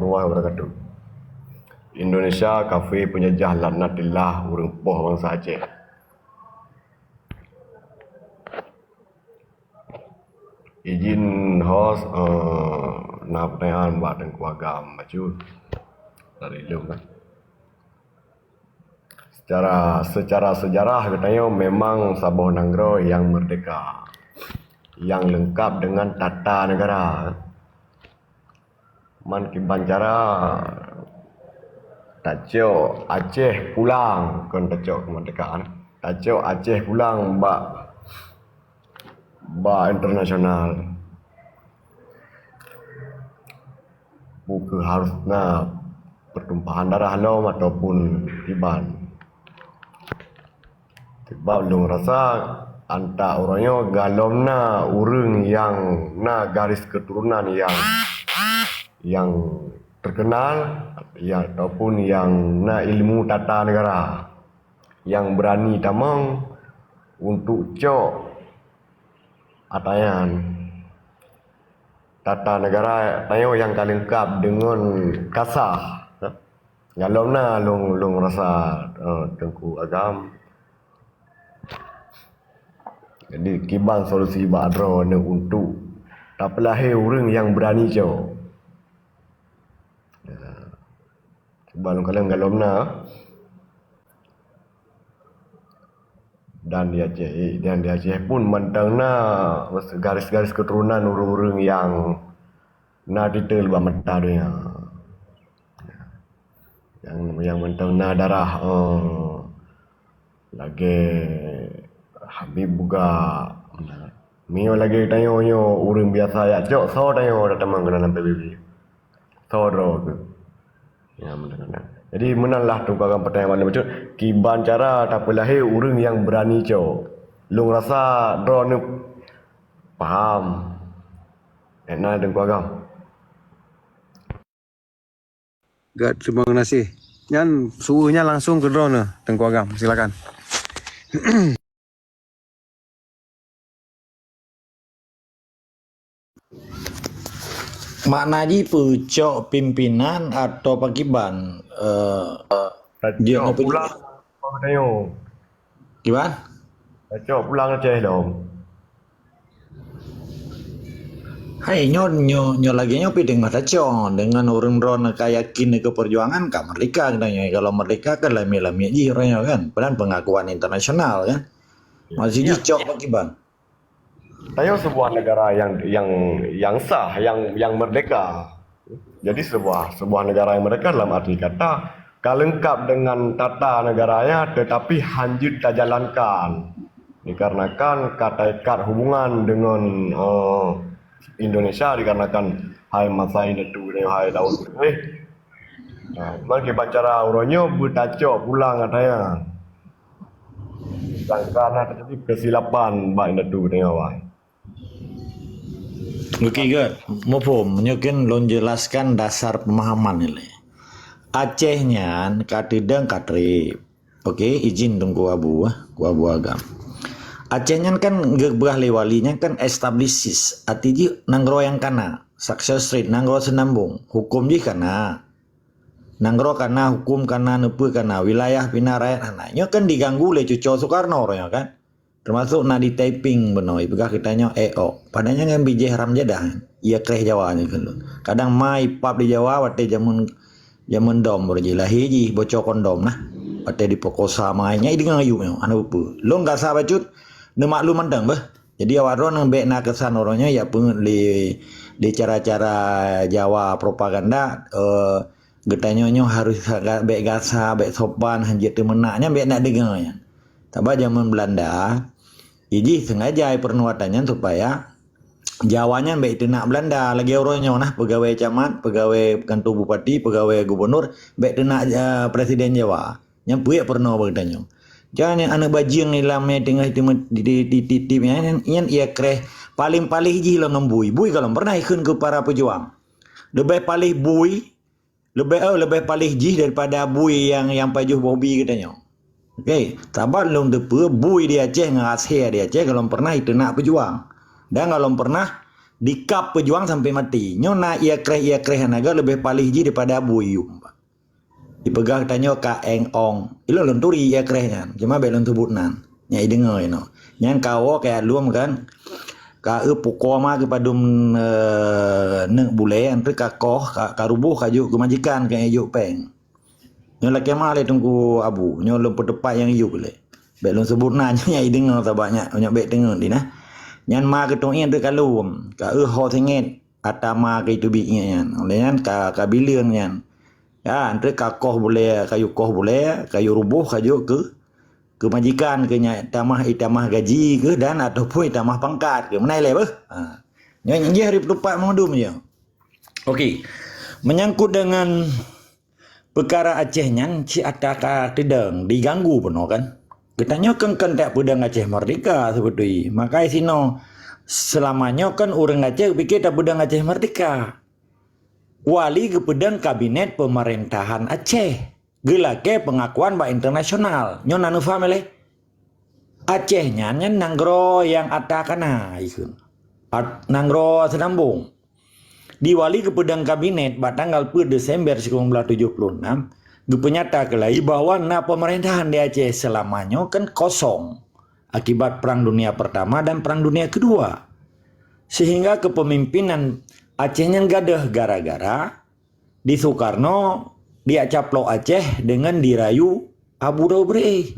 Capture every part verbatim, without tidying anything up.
wabarakatuh. Indonesia kafé peunjajah laknatillah ureuëng poh bansa Aceh. Izin host, eh, na pertanyaan bak Teungku Agam bacut dari lôn kan. Secara, secara sejarah geutanyoe memang saboh nanggroe nyang merdeka, nyang leungkap deungon tata negara. Man kiban cara tacok Aceh pulang, kon tacok keumerdekaan, tacok Aceh pulang bak, bak internasional. Bukeuh harus na pertumpahan darah lom ataupun kiban. Sebab lôn rasa antak uroe nyoe galom na ureuëng nyang na garis keturunan nyang, nyang terkenal, ya, ataupun nyang na ilmu tata negara, nyang berani tamong untuk cok atayan tata negara tanyoe nyang ka leungkap deungon kasah. Galom na lôn, lôn rasa, eh, Teungku Agam. Jadi, kiban solusi bak droeneuh untuk tapeulahé ureuëng nyang beurani cok. Ya. Kiban lôn kalon galom na. Dan di Aceh, eh, dan di Aceh pun mantong na garis-garis keturunan ureuëng-ureuëng nyang na titel bak mata donya. Nyang, nyang mantong na darah, eh, lagée Habib Buga. Meunyoe lagée tanyoe nyoe ureuëng biasa jak cok, soe tanyoe tatamong keunan lam P B B? Soe droe keuh? Ya, meunan. Jadi, meunan lah Teungku Agam pertanyaan bacut. Kiban cara tapeulahé ureuëng nyang beurani cok? Lôn rasa droeneuh paham. Ék na Teungku Agam? Gét, terima kasih. Nyan, sueunyan langsung keu droeneuh, Teungku Agam. Silakan. Makna jih peucok pimpinan atau pakiban, eh, dia Tacok apa pulang, Bang Tayo. Kiban? Tacok pulang Aceh lom. Hai, nyoe, nyoe, nyoe lagée nyoe pih deungon tacok, deungon ureuëng droeneuh ka yakin keu peujuangan, ka merdeka geutanyoe. Kalau merdeka kan lamiet-lamiet jih ureuëng nyoe kan. Padahai pengakuan internasional kan. Masih jih cok pakiban. Tanyoe sebuah negara yang, yang, yang sah, yang, yang merdeka. Jadi sebuah, sebuah negara yang merdeka dalam arti kata ka lengkap dengan tata negaranya tetapi hanjeuet tajalankan. Dikarenakan ka taikat hubungan dengan, eh, Indonesia dikarenakan hai masa indatu hai laut. Eh. Nah, bagi cara uroe nyoe beutacok pulang katanya. Sangka na terjadi kesilapan bak indatu tengah awai. Oke, good. Muphom, nyoe kan lôn jelaskan dasar pemahaman ni le. Aceh nyan ka teudong ka treb. Oke, izin Teungku Abu, eh, Teungku Abu Agam. Aceh nyan kan geubeurah lé wali nyan kan established, arti jih nanggroe nyang kana, success rate, nanggroe seunambong, huköm jih kana. Nanggroe kana, huköm kana, neupeu kana, wilayah pina, rakyat hana. Nyoe kan diganggu lé cucoe Soekarno uroe nyoe kan. Teumasok na di Taiping bunoe, ipeugah geutanyoe E O. Padahai nyan bijéh haram jadah. Ia kreh Jawa nyoe keunoe. Kadang ma ipap di Jawa watée jameun, jameun dom baru jih lahé jih boco kondom nah. Watée diperkosa ma nyan ideungoe ayeueb nyoe, hana peue-peue. Lôn gasa bacut neumaklum mantong beuh. Jadi awak droeneuh bék na keusan uroe nyoe ya peungeut lé, lé cara-cara Jawa propaganda, eh, geutanyoe nyoe harôh saga-, bék gasa, bék sopan, hanjeuet teumeunak, nyan bék na deungoe nyan. Sabab jameun Belanda, ijih sengaja ipeurunoe atra nyan supaya Jawa nyan bék iteunak Belanda lagée uroe nyoe nah, peugawée camat, peugawée kantô bupati, peugawée gubunur, bék teunak, eh, presiden Jawa. Nyan peuék peurunoe bak geutanyoe. Jan nyang aneuëk bajeueng di lam mé teungoh di, di, di, di, di, nyan, nyan ia kreh. Paléng paléh jih lom ngon bui. Bui ka lom pernah ikheun keu para peujuang. Leubeh paléh bui, leubeh, oh, leubeh paléh jih daripada bui nyang, nyang pajoh boh bi geutanyoe. Oke, sabab lôn teupeue bui di Aceh ngon asée di Aceh ka lom pernah iteunak peujuang. Dan ka lom pernah Dikab peujuang sampai maté. Nyoe na ie kreh-ie kreh naga leubeh paléh jih daripada Abu Iyub. Ipeugah geutanyoe ka Eng Ong. Ilôn lôn turi ie kreh nyan. Cuma bék lôn seubut nan. Nyan ideungoe inoe. Nyan ka woe ka lom kan. Ka eu pukoe ma keu padum, eh, neuk bulée, antre ka koh, ka, ka ruboh ka jok keu majikan ka jok péng. Nyoe lakée ma lé Teungku Abu, nyoe lôn peuteupat nyang yub lé. Bék lôn seubut na nyan ideungoe sabab nyan, nyoe bék teungeut di na. Nyan ma keu Tueng Ieng teuka lom, ka eu ho sengét ata ma keu teubiet nyan. Oleh nyan ka, ka bileuen nyan. Ya, antre ka koh bulée, ka yue koh bulée, ka yue ruboh ka jok keu, keu majikan keu nyan, itamah, itamah gaji keu dan ataupun itamah pangkat keu. Meunan lé beuh. Ha. Nyoe nyang jih hari peuteupat mandum je. Okey. Menyangkut dengan peukara Aceh nyan cit ata ka teudong diganggu bunoe kan. Geutanyoe kan, kan tak peudong Aceh merdeka sebeutui. Makai sinoe selama nyoe kan ureuëng Aceh pikir tapeudong Aceh merdeka. Wali geupeudong kabinet peumerintahan Aceh. Geulakée peungakuan bak internasional. Nyoe na neufaham lé? Aceh nyan, nyan nanggroe nyang ata kana ikheun. At-, nanggroe seunambong. Di Wali geupeudong kabinet bak tanggal peuet Desember sikureueng blaih tujoh puluh enam, geupeunyata keulai bahwa na pemerintahan di Aceh selama nyoe kan kosong akibat Perang Dunia Pertama dan Perang Dunia Kedua. Sehingga kepemimpinan Aceh nyan gadôh gara-gara di Sukarno diak caplok Aceh dengan dirayu Abu Daud Breh.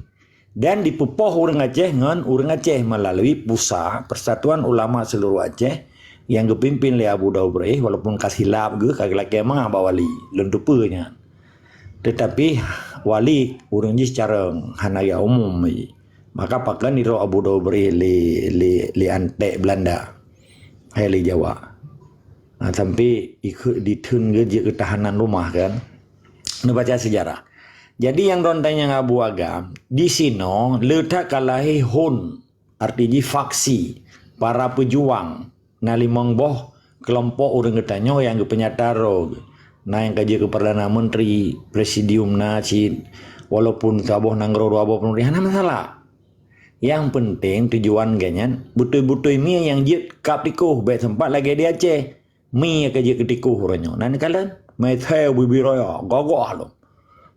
Dan dipeupoh ureuëng Aceh ngon ureuëng Aceh melalui pusa Persatuan Ulama Seluruh Aceh nyang geupimpin lé Abu Daud Breh, walaupun ka silap geuh ka geulakée ma bak Wali, lôn teupeue nyan. Teutapi Wali ureuëng jih carông hana ya umum jih. Maka pakon nirok Abu Daud Breh lé, lé, lé antek Belanda. Hai lé Jawa. Ha, sampai ikut ditheun geuh jeuet keu tahanan rumah kan. Neubaca sejarah. Jadi nyang droen tanyong Abu Agam, di sinoe le that ka lahé hon, arti jih faksi, para pejuang, na limong boh kelompok ureuëng geutanyoe nyang geupeunyata droe. Na nyang ka jeuet keu Perdana Menteri, presidium na cit, walaupun saboh nanggroe dua boh peunuri, hana masalah. Nyang peunteng tujuan geuh nyan beutôi-beutôi mie nyang jeuet kab tikoh, bék seumpat lagée di Aceh. Mie ka jeuet keu tikoh uroe nyoe. Na neukalon? Mie thèe bibi raya, gagah lom.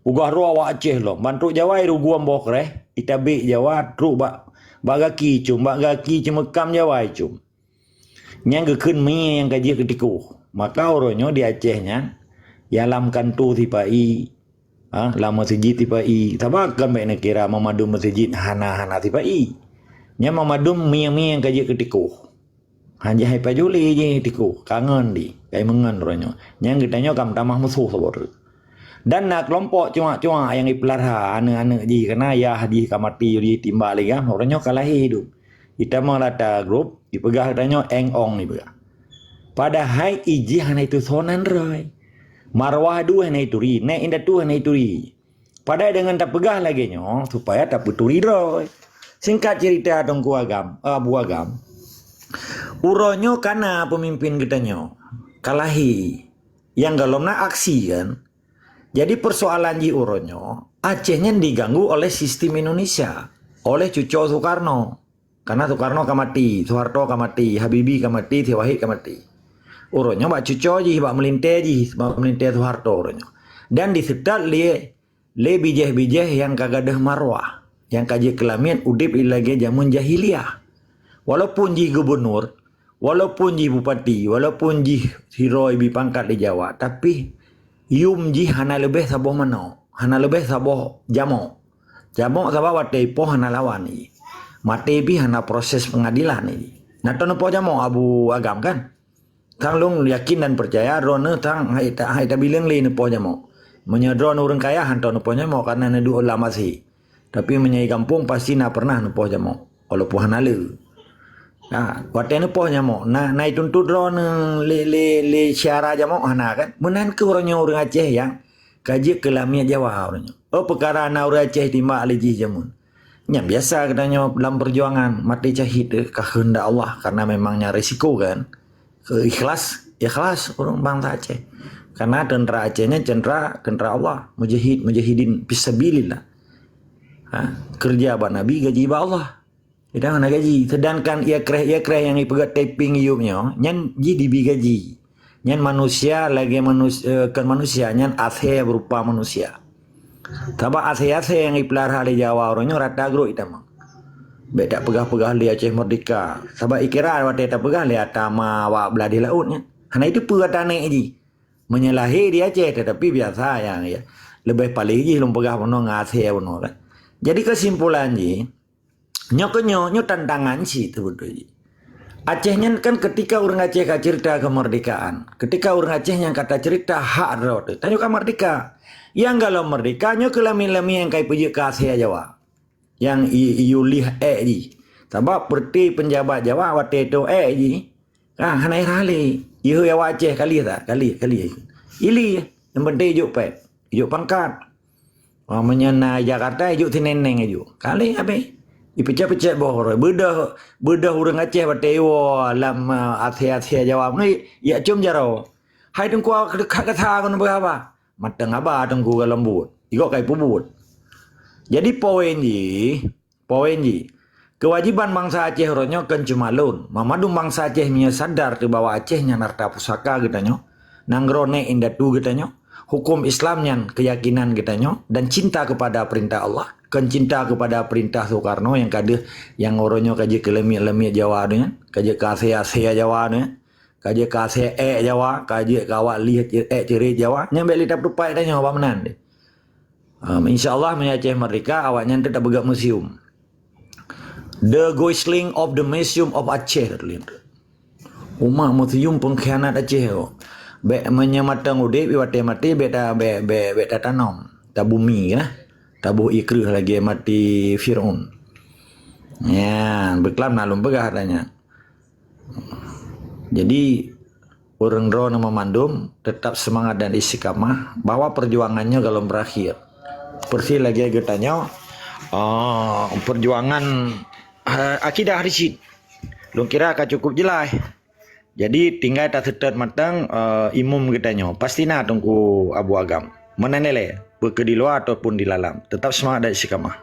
Peugah droe awak Aceh lom. Ban trok Jawa rugoe boh kreh, itabek Jawa trok bak, bak gaki icom, bak gaki ceumeukat Jawa icom. Nyang geukheun mie nyang ka jeuet keu tikoh. Maka uroe nyoe di Aceh nyan, ya lam kanto sipa-i, ha, lam meuseujid sipa-i. Sabab kan bék neukira meumandum meuseujid hana-hana sipa-i. Nyan meumandum mie-mie nyang ka jeuet keu tikoh. Hana hai pajoh lé jih tikoh, kangen di, kai meungon uroe nyoe. Nyang geutanyoe ka meutamah musoh saboh teuk. Dan na keulompok cuak-cuak nyang jipeulara aneuëk-aneuëk jih, kana yah jih ka maté, jiteumbak lé gam, uroe nyoe ka lahé dum. Itamong lata grup, ipeugah geutanyoe Eng Ong ipeugah. Padahai ijih hana itusoe nan droe. Marwah dua hana ituri, nèk indatu hana ituri. Padahai deungon tapeugah lagée nyoe, supaya tapeuturi droe. Singkat cerita Teungku Agam, eh, Abu Agam. Uroe nyoe kana pemimpin geutanyoe. Ka lahé. Nyang golom na aksi kan. Jadi persoalan jih uroe nyoe, Aceh nyan diganggu oleh sistem Indonesia, oleh cuco Soekarno. Karena Soekarno ka mati, Soeharto ka mati, Habibie ka mati, si Wahid ka mati. Uroe nyoe bak cuco jih, bak meulintée jih, bak meulintée Soeharto uroe nyoe. Dan diseutôt lé, lé bijéh-bijéh nyang ka gadôh marwah, nyang ka jeuet keulamiet udeb lagée jameun jahiliyah. Walaupun jih gubunur, walaupun jih bupati, walaupun jih sidroe bi pangkat di Jawa, tapi yum jih hana leubeh saboh manok, hana leubeh saboh jamok. Jamok sabab watée ipoh hana lawan jih. Maté pih hana proses pengadilan jih. Na teuh neupoh jamok Abu Agam kan? Tang lôn yakin dan percaya droeneuh tang hai ta-, hai tabileng lé neupoh jamok. Meunyoe droeneuh ureuëng kaya hantom neupoh jamok karena neuduek lam asie. Tapi meunyoe gampông pasti na pernah neupoh jamok, walaupun hana le. Nah, watée neupoh jamok, na, na ituntut droeneuh lé, lé, lé syara jamok hana kan? Meunan keuh uroe nyoe ureuëng Aceh nyang ka jeuet keu lamiet Jawa uroe nyoe. Oh, peukara na ureuëng Aceh timbak lé jih jameun. Nyan biasa geutanyoe lam perjuangan, maté syahid teuh ka keuheundak Allah, karena memang nyan risiko kan. Keu ikhlas, ikhlas ureuëng bansa Aceh. Karena tentara Aceh nyan tentara, tentara Allah, mujahid, mujahidin fisabilillah. Ha, kerja bak Nabi, gaji bak Allah. Idang hana gaji. Sedangkan ia kreh-ia kreh nyang ipeugah taping yup nyoe, nyan jih dibi gaji. Nyan manusia lagée manus-, eh, kon manusia, nyan asée berupa manusia. Sabab asée-asée nyang ipeulara lé Jawa uroe nyoe rata groe itamong. Bék tapeugah-peugah lé Aceh Merdeka. Sabab ikira watée tapeugah lé atama awak blah di laôt nyan. Hana iteupeue ata nek jih. Meunyoe lahé di Aceh, tetapi biasa nyang, ya, leubeh paléh jih lôn peugah bunoe ngon asée bunoe kan. Jadi kesimpulan jih, nyoe keunyoe, nyoe tantangan cit teubeutôi jih. Aceh nyan kan ketika ureuëng Aceh ka cerita kemerdekaan, ketika ureuëng Aceh nyang ka tacerita hak droe teuh, tanyoe ka merdeka. Nyang galom merdeka nyoe keu lami-lami nyang ka ipeujeuet keu asée Jawa. Nyang i-, iyue lieh ék jih. Sabab peureuté peunjabat Jawa watée toe ék jih, ah, hana irah lé. Iyue awak Aceh ka lieh that, ka lieh, ka lieh. Ilieh, nyang penting ijok pék, ijok pangkat. Wah, meunyoe na Jakarta, ijok tineng-neng ijok. Ka lheueh habéh. Ipeucet-peucet boh uroe. Beudoh, beudoh ureuëng Aceh watée iwoe lam, eh, asée-asée Jawa. Ngai, yak com jaroe. Hai Teungku, ka dekat kata kon beuhaba. Mantong haba Teungku ka lom buet. Ijok ka ipeubuet. Jadi poin jih, poin jih, kewajiban bansa Aceh uroe nyoe kon cuma lôn. Mandum bansa Aceh meunyoe sadar teuh bahwa Aceh nyan harta pusaka geutanyoe, nanggroe nek indatu geutanyoe, hukum Islam nyan keyakinan geutanyoe, dan cinta kepada perintah Allah, kon cinta kepada perintah Soekarno nyang ka deuh, nyang uroe nyoe ka jeuet keu leumiet-leumiet Jawa nyan, ka jeuet keu asée-asée Jawa nyan, ka jeuet keu asée ék Jawa, ka jeuet keu awak lieh ék ceurit Jawa. Nyan bék lé tapeutupat tanyoe bak meunan deh. Um, insya Allah, meunyoe Aceh merdeka, awaknyan teutab beugét museum. The Ghost Link of the Museum of Aceh, tatuléh. Umat museum pengkhianat Aceh tu. Bék meunyoe mantong udeb, watée maté, bék ta-, bék, bék, bék tatanom. Tabumi, nah. Taboh ié kreueh lagée maté Fir'aun. Nyan, beuklam na lôn peugah tanya. Jadi, ureuëng droeneuh meumandum tetap semangat dan istiqamah bahwa perjuangan nyoe galom berakhir. Persis lagée geutanyoe, eh, perjuangan, eh, akidah di cit. Lôn kira ka cukup jeulaih. Jadi, tinggai taseutôt mantong, eh, imum geutanyoe. Pasti na Teungku Abu Agam. Meunan ilée, peu keuh di luwa ataupun di dalam. Tetap semangat dan istiqamah.